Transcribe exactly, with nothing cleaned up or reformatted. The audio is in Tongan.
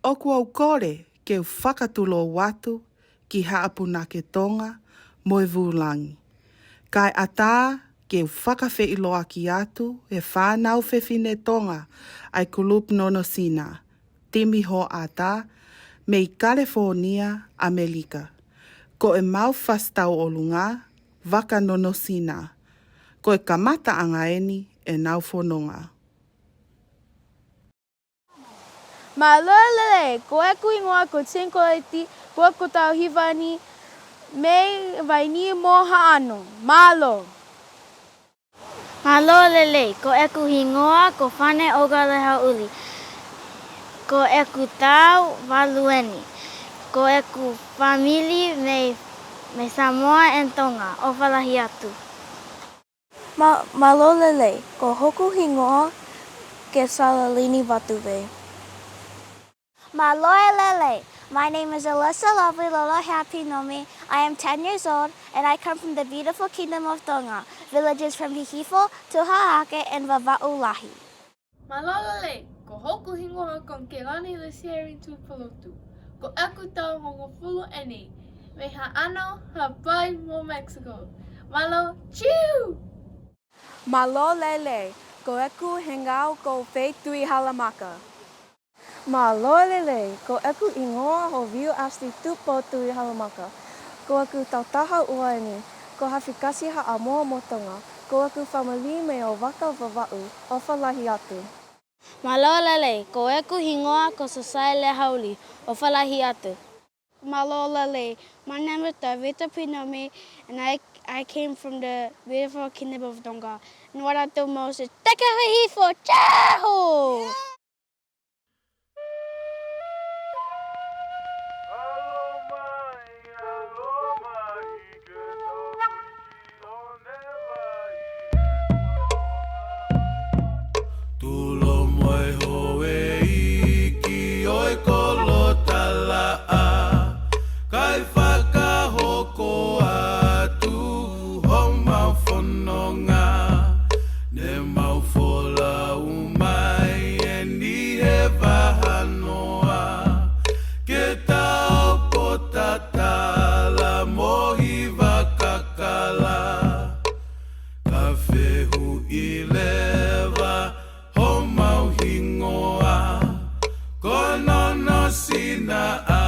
ʻOku ou kole ke u fakatulou atu ki Haʻa Punake Tonga mo e Vūlangi. Kae ʻatā ke u fakafeʻiloaki atu e fānau fefine Tonga ʻa e Kulupu Nonosina, Timi Hoʻata, mei Kalefōnia, ʻAmelika. Ko ʻemau fasi tauʻolunga, Vaka Nonosina. Ko e kamataʻanga eni ʻenau fononga. Mālō e lelei, ko ʻeku hingoa ko Tinkoiti, ko ʻeku tauhi vani mei Vainī mo Haʻano. Mālō. Mālō e lelei, ko ʻeku hingoa ko Fane ʻOgale Hauʻuli. Ko ʻeku taʻu valu eni. Ko ʻeku fāmili mei, mei Samoa and Tonga, ʻofa lahi atu. Ma-, mālō e lelei, ko hoku hingoa ko Salalini Vatuvei. Mālō e lelei. My name is Alyssa Lovely Lolo Happy Nomi. I am ten years old and I come from the beautiful kingdom of Tonga, villages from Hihifo to Hahake and Vavaʻu Lahi. Mālō e lelei, ko hoku hingoa ko Kelani Lesieri Tupolotu. Ko ʻeku taʻu hongofulu eni, mei Haʻano, Haʻapai mo Mexico. Mālō, ciu! Mālō e lelei, ko ʻeku hingoa ko Feituʻihalamaka. Mālō e lelei, ko ʻeku hingoa ko Viu Ashley Tupou Tuʻihalamaka. Ko ʻeku taʻu taha ua eni, ko Haʻafikasi Haʻamoa mo Tonga. Ko ʻeku fāmili mei ʻOvaka, Vavaʻu, ʻofa lahi atu. Mālō e lelei, ko ʻeku hingoa ko Sosaia Lehauli, ʻofa lahi atu. Mālō e lelei, my name is Tavita Pinomi, and I, I came from the beautiful kingdom of Tonga. And what I do most is take a hihifo, Jehu! Tulo mo e houʻeiki ʻo e kolo talaʻa, kae fakahoko atu homau fononga. Ne mau folau mai eni he vahanoa, ke tau pota tala mo hiva kakala. Ka fehuʻi leva homau hingoa, ko Nonosina ʻa